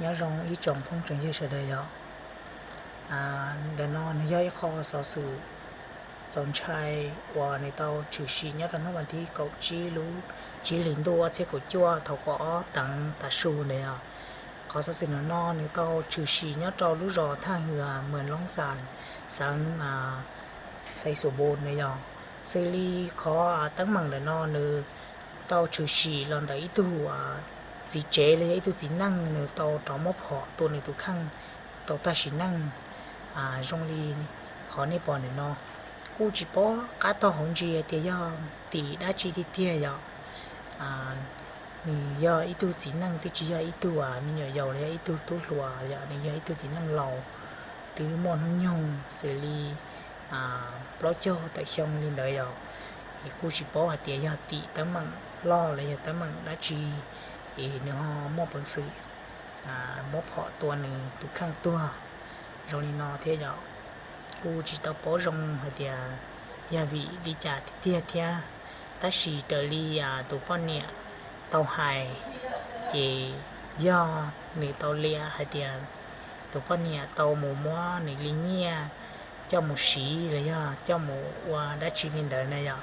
Nyob zoo ib tsoom phooj tsoom ywg sawv daws yom. Ntawm no nws yog ib qho xov xwm txaus ntshai uas nws tau tshwm sim nyob rau hnub vas thib kaum tsib lub tsib hlis ntuj ob txhiab kaum cuaj thaum kaum ob teev tav su ntawd yom. Qhov xov xwm no no nws tau tshwm sim nyob rau lub zos Thaj Hwm, Mws Loob Xas, xeev Xais Xus Npus ntawd yom. Xws li qhov teeb meem ntawm no nws tau tshwm sim los ntawm ib tug txiv tsev los yog ib tug txiv neej nws tau rov muab phom tua nws tus kheej tau tag sim neej zoo li qhov nej pom ntawm no. Kuj tsis paub qab tog hauv ntsis hais tias yog tim dab tsi tiag tiag yom. Nws yog ib tug txiv neej twb tsis yog ib tug me nyuam yaus los yog ib tug tub hluas yom, nws yog ib tug txiv neej laus twb muaj hnub nyoog xws li plaub caug tawm xyoo li ntawd yom. Es kuj tsis paub hais tias yog tim teeb meem loj los yog teeb meem dab tsi es nws ho muaj peev xwm muab phom tua nws tus kheej tuag zoo li no thiab yom. Kuj tsis tau paub zoo hais tias yog vim li cas tiag tiag thiab, tab sis raws li tus poj niam tau hais ces yog nws tau liam hais tias tus poj niam tau mus muab nws li nyiaj coj mus siv los yog coj mus ua dab tsi li ntawd na yom.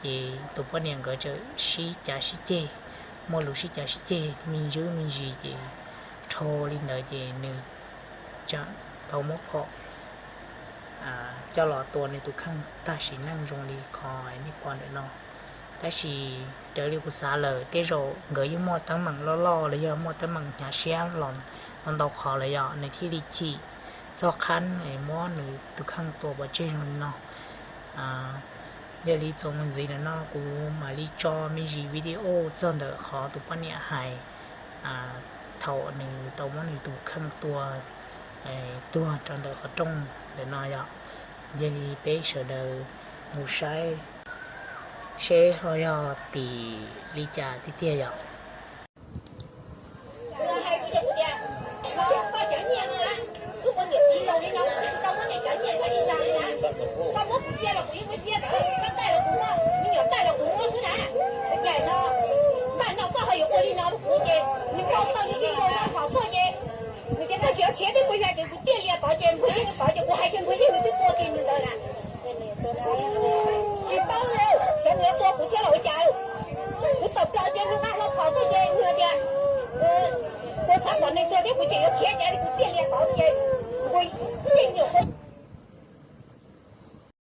Ces tus poj niam nkawd txawm sib cav sib ceg, muaj lus sib cav sib ceg me ntsis me ntsis ces dhau li ntawd ces nws tseem tau muab phom coj los tua nws tus kheej tag sim neej zoo li qhov nej pom ntawm no. Tab sis raws li kuv xav lawm tej zaum nkawd yeej muaj teeb meem loj loj los yog muaj teeb meem hnyav siab los ntau qhov lawm yom, nws thiaj li chim txog qhab muab nws tus kheej tua pov tseg zoo li no. Yog li txuas mus ntxiv ntawm no kuv mam li tso me ntsis video txog ntawm qhov tus poj niam hais thaum nws tau muab nws tus kheej tua tuag rau ntawm qhov rooj ntawm no yom. Yog li peb sawv daws mus saib seb ho yog tim li cas tiag tiag yom. Nws tias koj tsis khiav thiab mus yog ces kuv tiaj lias tod ces Nphuav Yeej tod ces kuv hais kiag Nphuav Yeej nws twb tua kiag nws ntawd na. Tsis paub li, xyov nws yuav tua kuv thiab los ua cas. Kuv tawm plaws ces nws nqa hlo phom tuaj ces nws tias kuv xav pom nws tuag thiab kuv tseem yuav khiav ces kuv tiaj lias tod ces Nphuav Yeej nyuam qhuav